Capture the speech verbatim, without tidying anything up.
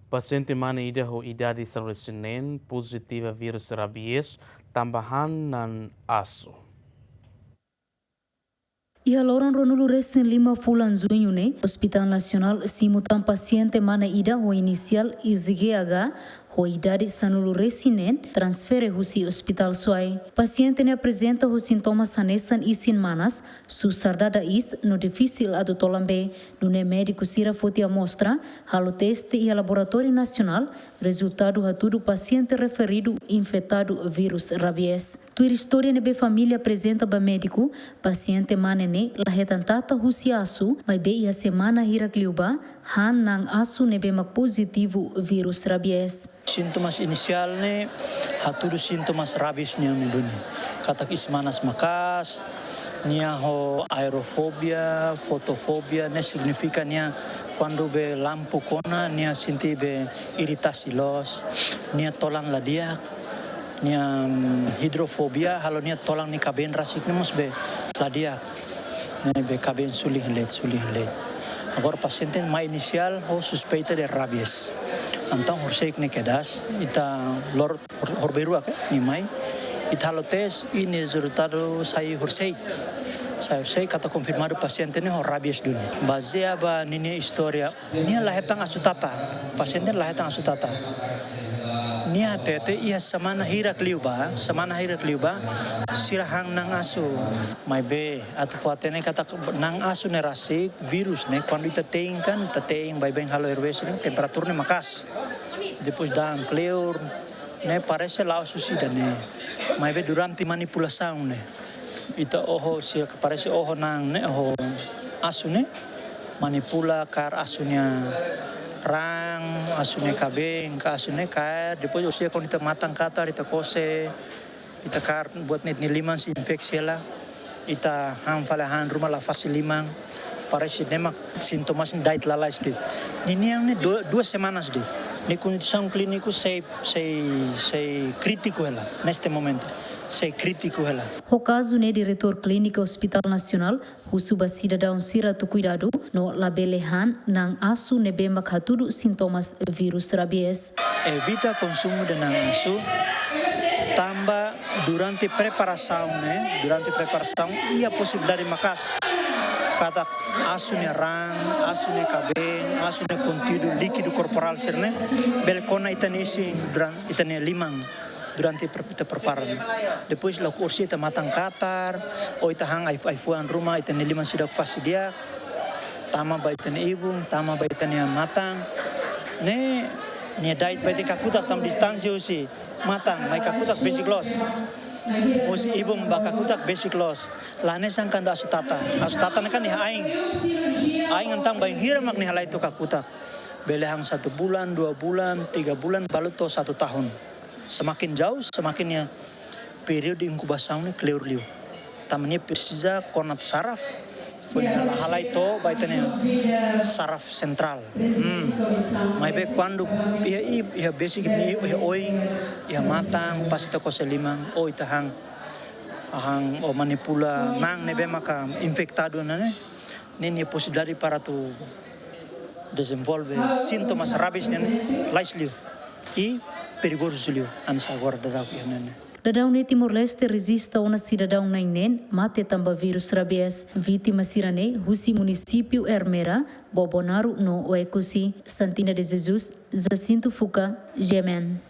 Pasiente mane ida ho idade sanulu-resin-neen pozitiva vírus rabies tanba han na'an asu. Iha loron ruanulu-resin-lima fulan Juñu ne'e, Hospital Nasionál simu tan pasiente mane ida ho inisiál I Z G H ho idade sanulu-resin-neen transfere husi Hospital Suai. Pasiente ne'e aprezenta ho sintomas hanesan isin manas, susar dada iis no difisil atu tolan bee. Nune'e médiku sira foti amostra, halo teste iha Laboratóriu Nasionál, rezultadu hatudu pasiente referidu infetadu vírus rabies. Tuir istória ne'ebé família aprezenta ba médiku, pasiente mane ne'e la hetan tata husi asu, maibé iha semana hirak liubá, han na'an asu ne'ebé mak pozitivu vírus rabies. Sintomas inisiál ne'e hatudu sintomas rabies nian ne'e duni. Katak iis manas maka'as, nia ho aerofobia, fotofobia, ne'e signifika nia kuandu be lampu kona, nia sente be iritasi loos, nia tolan la di'ak, nia, mm, idrofobia, halo nia tolan nia kabeen rasik ne'e mós be la di'ak. Ne'ebé kabeen suli han leet, suli han leet. Agora pasiente mai inisiál ho suspeita de rabies. Entaun horisehik ne'e kedas, ita lor hor-, horisehik rua ke, nia mai. Ita halo teste, i nia rezultadu sai horisehik. Sai horisehik katak konfirmadu pasiente ne'e ho rabies duni. Bazeia ba ninia istória, nia la hetan asu tata. Pasiente la hetan asu tata. Nia hatete iha semana hirak liubá, semana hirak liubá, sira han na'an asu. Maibé, atu fó-hatene katak na'an asu ne'e rasik, vírus ne'e, kuandu ita te'in kan, ita te'in baibain halo airways ne'e, temperatura ne'e maka'as. Depois da'an kleur, ne'e parese la'ós husi ida-ne'e. Maibé durante manipulasaun ne'e, ita oho sira ke parese oho na'an ne'e, oho asu ne'e, manipula kaer asu nia raan, asu nia kabeen, ka asu ne'e kaer, depois orsida kuandu ita matan katar, ita kose, ita kaer buat ne'e nia liman sei infeksi hela, ita han fali han ruma la fase liman, parese ne'e mak sintomas ne'e da'et lalais de'it. Ninian ne'e du-, duas semanas de'it. Nia kondisaun klíniku sei, sei, sei krítiku hela, neste momento. Sei krítiku hela. Ho kazu ne'e Diretór Klínika Hospital Nasionál husu ba sidadaun sira atu kuidadu, no labele han na'an asu ne'ebé mak hatudu sintomas vírus rabies. Evita konsumu de na'an asu, tanba durante preparasaun ne'e, durante preparasaun iha posibilidade maka'as katak asu nia raan, asu nia kabeen, asu nia konteúdu líkidu korporál sira-ne'e bele kona ita-nia isin duran-, ita-nia liman durante pre-, ita prepara ne'e. Depois la'o orsida ita matan katar, ou ita han ai-, ai-fuan ruma, ita-nia liman seidauk fase di'ak, tama ba ita-nia ibun, tama ba ita-nia matan. Ne'e, nia da'et ba ita-nia kakutak, tanba distánsia husi matan mai kakutak besik loos. Husi ibun ba kakutak besik loos. La hanesan kuandu asu tata. Asu tata ne'e kan iha ain. Ain entaun bainhira mak nia halai to'o kakutak. Bele han satu bulan, dua bulan, tiga bulan, balu to'o satu tahun. Semakin jauh, semakin nia períodu inkubasaun ne'e kleur liu. Tanba nia presiza kona saraf, foin la halai to'o ba ita-nia saraf sentrál. Hmm. Maibé kuandu iha i-, iha besik ne'e, iha oin, iha matan, pas ita kose liman, ou ita han, han ou manipula na'an ne'ebé maka infetadu ne'e, ne'e nia posibilidade para atu dezenvolve sintomas rabies ne'e lais liu i perigozu liu, hanesan agora daudaun iha ne'e. Daudaun ne'e Timor-Leste rejista ona sidadaun na'in-neen mate tanba vírus rabies. Vítima sira-ne'e husi munisípiu Ermera, Bobonaro no Oekusi. Santina de Jesus, Jacinto Fuca, G M N.